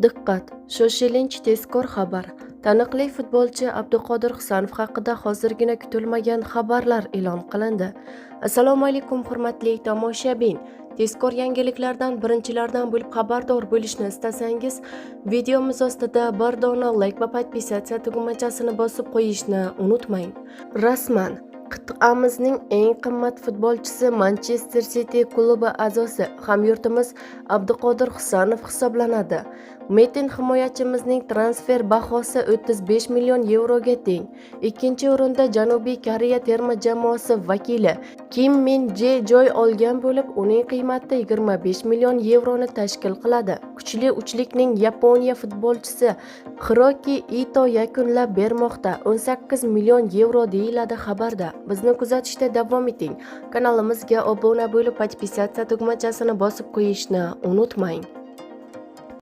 Diqqat! Shoshilinch tezkor xabar. Taniqli futbolchi Abduqodir Husanov haqida hozirgina kutilmagan xabarlar e'lon qilindi. Assalomu alaykum, hurmatli tomoshabin. Tezkor yangiliklardan birinchilardan bo'lib xabardor bo'lishni istasangiz, videomiz ostida bir dona like va подписаться tugmachasini bosib qo'yishni unutmang. Rasman qit'amizning eng qimmat futbolchisi Manchester City klubi a'zosi hamyurtimiz Abduqodir Husanov hisoblanadi. Metin himoyachimizning transfer bahosi 35 million yevroga teng. Ikkinchi o'rinda Janubiy Koreya terma jamoasi vakili Kim Min Je joy olgan bo'lib, uning qiymati 25 million yevroni tashkil qiladi. Kuchli uchlikning Yaponiya futbolchisi Hiroki Ito yakunlab bermoqda, 18 million yevro, deyiladi xabarda. Bizni kuzatishda davom eting. Kanalimizga obuna bo'lib, подписаться tugmachasini bosib qo'yishni unutmang.